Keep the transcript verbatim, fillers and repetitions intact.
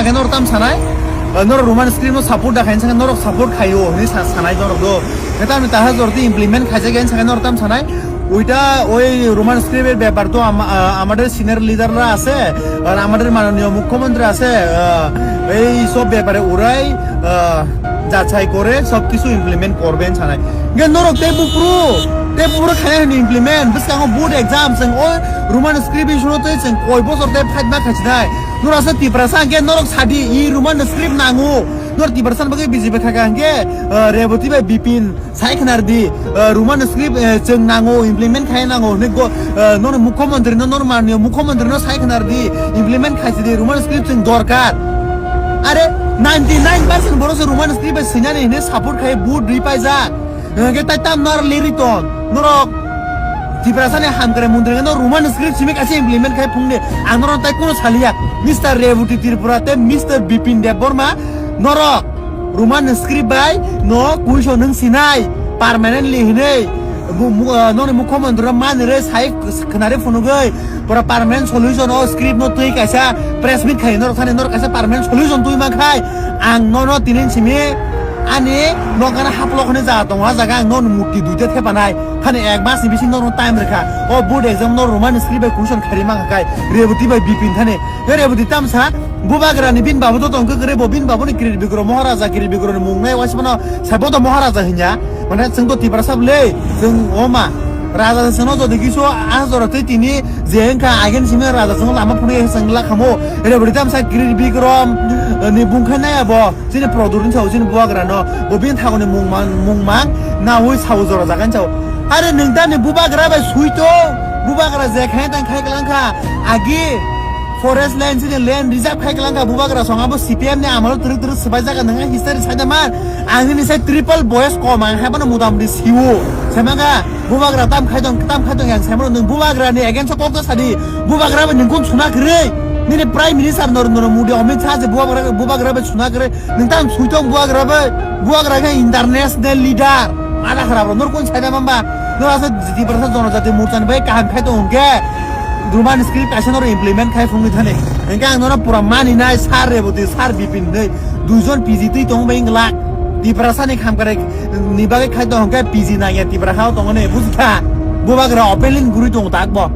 Khe norok tam sanai, eh, norok Roman script no support da khain sanai, norok support khaio hinwi sa-, sanai norok do. Khe tamni taha jor di implement khaijak yan sanai norok tam sanai. Uita oi Roman script er bepar to ama-, ah, amader senior leader ra ase, ar amader manoniyo mukhyamantri ase, ah, ei sob bepare urai, ah, jachai kore sob kichu implement korben sanai. Khe norok tei bupru, tei bupru khaina hini implement, bwskango board exam, chwng oi Roman script issue no tei chwng koi bosor tei fight ma khaisinai. Norok asa Tiprasa hwnkhe norok sadi, i Roman script nango. Norok Tiprasa bagwi B J P khaika hwnkhe, eh, Reboti bai Bipin sai khwnar di, eh, Roman script, eh, chwng nango, implement khai nango hwnwi go, eh, nono mukhyamantri no, nono manoniyo mukhyamantri no sai khwnar di, implement khai sidi, Roman script chwng dorkar. Are ninety nine percent borok se Roman script bai swinani hwnwi support khai vote rwi paijak. Hwnkhe tai tam nor liri ton. Norok Tiprasani hamkrai mantri no Roman script simi kaisa implement khai phungde. Ang norok tai kuno saliya. Mister Reboti Tripura tei Mister Bipin Debbarma norok Roman script bai no kuiso nung sinai permanently hinui. Bu-, mu-, ah, noni mukhyamantri no manire sai khnari phunugui. Pura permanent solution o script no twi kaisa press meet khai norok thani norok kaisa permanent solution twi man khai ang nono tinin simi ani nokana haplok hwnwi jaga tongo, a jaga ang nono mukti duita thepanai thani ek mas ni bising nono time rwkha. O board exam no Roman script bai question khairi man khai Reboti bai Bipin thani. Yo Reboti tamsa Bubagrani bini babu to tongkhe kwrwi, bo bini babuni Kirit Bikrom Maharaja, Kirit Bikromni mung nai waisa phano sai bo to Maharaja hinya. Mane chwng to Tiprasa bwle, chwng oma Raja chwngno jodi kisu a jora tei tini je wngkha again simi Raja chwngno lama phunui chwng la khamo. Reboti tamsa Kirit Bikrom, eh, ni bungkha nai abo chini Produrni sao chini Bubagrano bo bini thagoni mung mang, mung mang naui sao jora jagan sao. Are nwng tani Bubagra bai sui to, Bubagra je khai tang khai kalang kha agi. Forest land sini land reserve khai kalang kha Bubagra song abo C P M ni amalo twrwk twrwk swbai jaga nang history sai da man. Ang nini sai triple boyes kom ang hai bono muda mudi siwo. Sai manga Bubagra tam khai tong tam khai tong yang sai mano nung Bubagra ni against kok ta sadi Bubagra bai nung kun suna kre. Nini Prime Minister Narendra Modi Amit Shah je Bubagra Bubagra bai suna kre. Nwng tang sui tong Bubagra bai, Bubagra khe international leader. Ada kharap rok, nor kun sai da mamba? Nor asa Tiprasa Jonojati Morcha ni bai kaham khai tong hwnkhe, Roman script kaisa nor implement khai phungni thani. Hwnkhe ang nor pura mani nai sir Reboti, sir Bipin nei. Duijon P G twi tong bai wngla. Tiprasa ni kham kare ni bagwi khai tong hwnkhe P G nangya Tiprasa o tong ne bujikha. Bubagra openly guri tong tak bo.